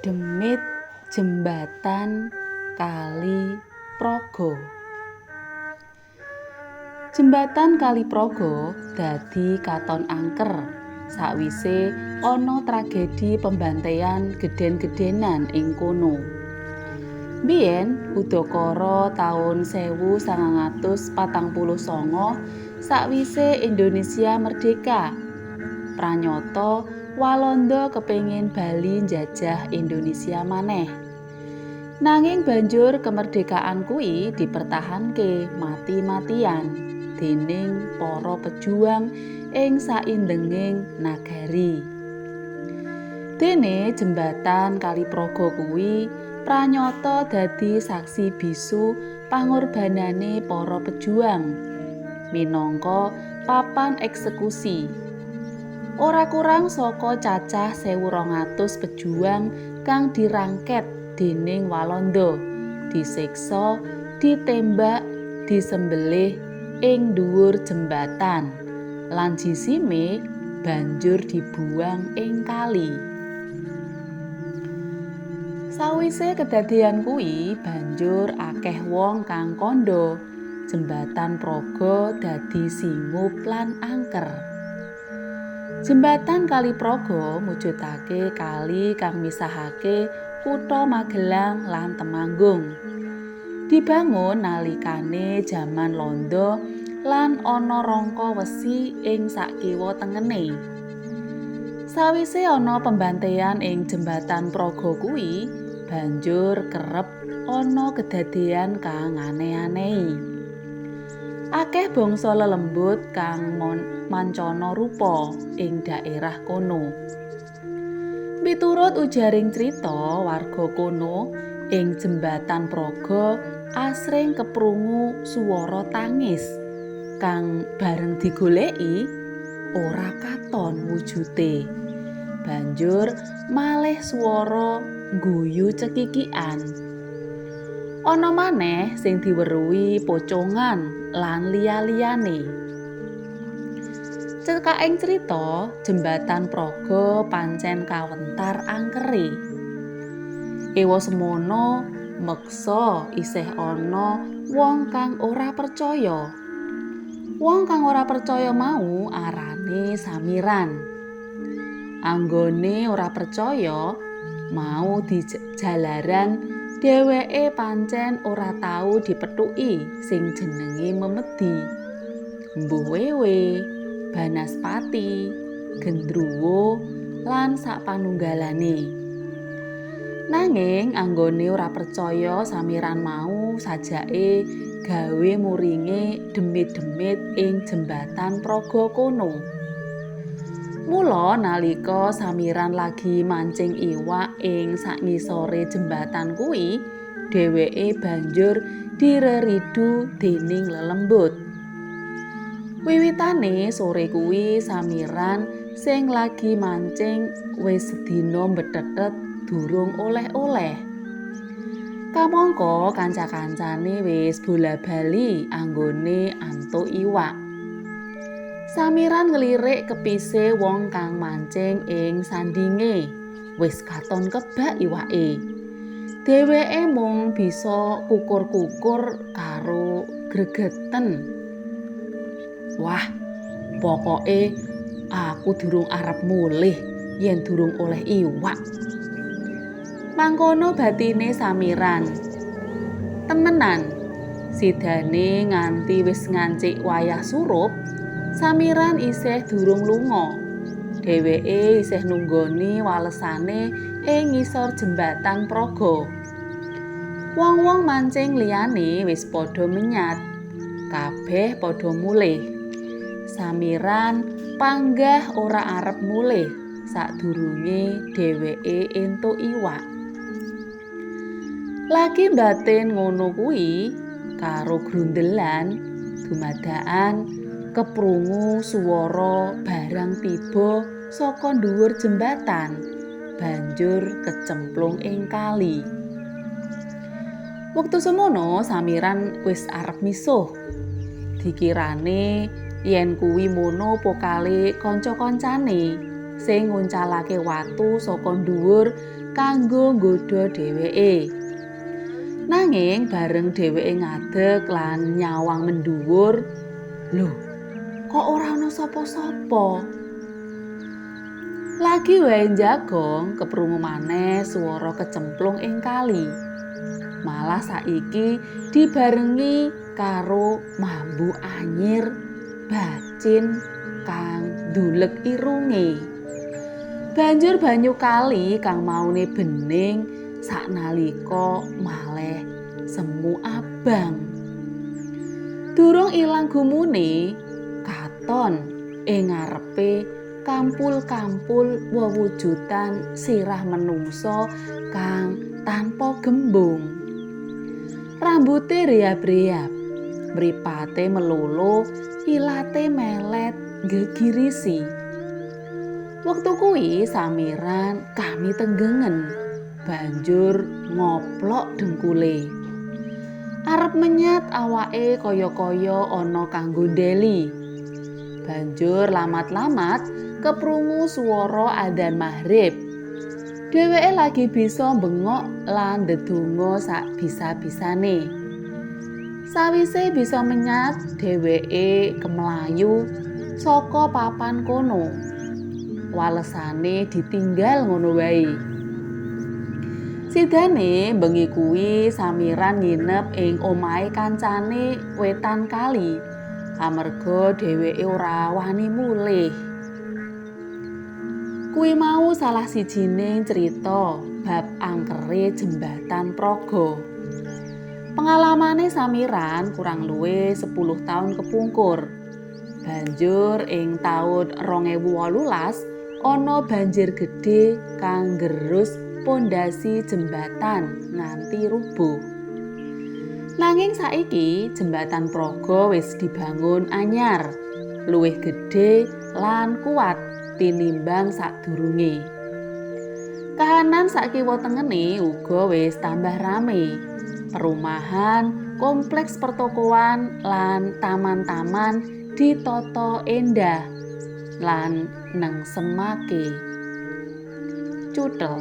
Demit Jembatan Kali Progo. Jembatan Kali Progo dadi katon angker sakwise ana tragedi pembantaian gedhen-gedhenan ing kono. Biyen udakara taun 1949 sakwise Indonesia merdeka, pranyata Walanda kepengin bali njajah Indonesia maneh. Nanging banjur kemerdekaan kuwi dipertahanke mati-matian dening para pejuang ing saindenging nagari. Dene jembatan Kali Progo kuwi pranyata dadi saksi bisu pangorbanane para pejuang minangka papan eksekusi. Ora kurang saka cacah 1.200 pejuang kang dirangket dening Walanda, disiksa, ditembak, disembelih ing dhuwur jembatan lan jisime banjur dibuang ing kali. Sawise kedadean kuwi banjur akeh wong kang kandha jembatan Progo dadi singup lan angker. Jembatan Kali Progo mujudake kali kang misahake kutha Magelang lan Temanggung. Dibangun nalikane jaman Londo lan ana rangka wesi ing sakiwa tengene. Sawise ana pembantaian ing jembatan Progo kuwi, banjur kerep ana kedadean kang aneh-anehi. Akeh bangsa lelembut kang mancana rupa ing daerah kono. Miturut ujaring crita warga kono, ing jembatan Progo asring keprungu swara tangis kang bareng digoleki ora katon wujute. Banjur malih swara ngguyu cekikikan. Ana maneh sing diweruhi pocongan lan liya-liyane. Cekaking crita, jembatan Progo pancen kawentar angkere. Ewa semono meksa isih ana wong kang ora percaya. Wong kang ora percaya mau arane Samiran. Anggone ora percaya mau dijalaran dheweke pancen ora tau dipethuki sing jenenge memedi. Mbuh wewe, banaspati, gendruwo lan sapanunggalane. Nanging anggone ora percaya Samiran mau sajake gawe muringe demit-demit ing jembatan Progo kono. Mula nalika Samiran lagi mancing iwak ing sakngisore jembatan kuwi, dheweke banjur direridu dening lelembut. Wiwitane sore kuwi Samiran sing lagi mancing wis sedina mbethethet durung oleh-oleh. Kamangka kanca-kancane wis bola-bali anggone antuk iwak. Samiran nglirik kepise wong kang mancing ing sandinge. Wis katon kebak iwake. Dheweke mung bisa kukur-kukur karo gregeten. Wah, pokoke aku durung arep mulih yen durung oleh iwak. Mangkono batine Samiran. Temenan, sidane nganti wis ngancik wayah surup, Samiran isih durung lunga. Dheweke isih nunggoni walesane ing ngisor jembatan Progo. Wong-wong mancing liyane wis padha menyat. Kabeh padha mulih. Samiran panggah ora arep mulih sadurunge dheweke entuk iwak. Lagi mbatin ngono kuwi karo grundelan dumadakan keprungu swara barang tiba saka dhuwur jembatan banjur kecemplung ing kali. Wektu semono Samiran wis arep misuh. Dikirane yen kuwi mono pokale kanca-kancane sing nguncalake watu saka dhuwur kanggo nggodha dheweke. Nanging bareng dheweke ngadeg lan nyawang mendhuwur, lho, kok ora ana sapa-sapa? Lagi wae njagong, keprungu maneh swara kecemplung ing kali. Malah saiki dibarengi karo mambu anyir bacin kang ndulek irunge. Banjur banyu kali kang maune bening saknalika maleh semu abang. Durung ilang gumune, katon ing ngarepe kampul-kampul wewujudan sirah menungsa kang tanpa gembung. Rambute reap-reap, mripate melolo, ilate melet gegirisi. Wektu kuwi Samiran kami tenggengen, banjur ngoplok dengkule. Arep menyat awake kaya-kaya ana kanggo ndeli. Banjur lamat-lamat keprungu swara adzan maghrib. Dheweke lagi bisa bengok lan ndedonga sak bisa-bisane. Sawise bisa menyat, dheweke kemlayu saka papan kono. Walesane ditinggal ngono wae. Sidane bengi kuwi Samiran nginep ing omahe kancane wetan kali. Amarga dheweke ora wani mulih. Kuwi mau salah sijining crita bab angkere jembatan Praga. Pengalamane Samiran kurang luwih 10 taun kepungkur. Banjur ing taun 2018 ana banjir gedhe kang nggerus pondasi jembatan nganti rubuh. Nanging saiki jembatan Praga wis dibangun anyar, luwih gedhe lan kuat tinimbang sadurunge. Kahanan sakiwa tengene uga wis tambah rame. Perumahan, kompleks pertokoan lan taman-taman ditata endah lan nengsemake. Cutel.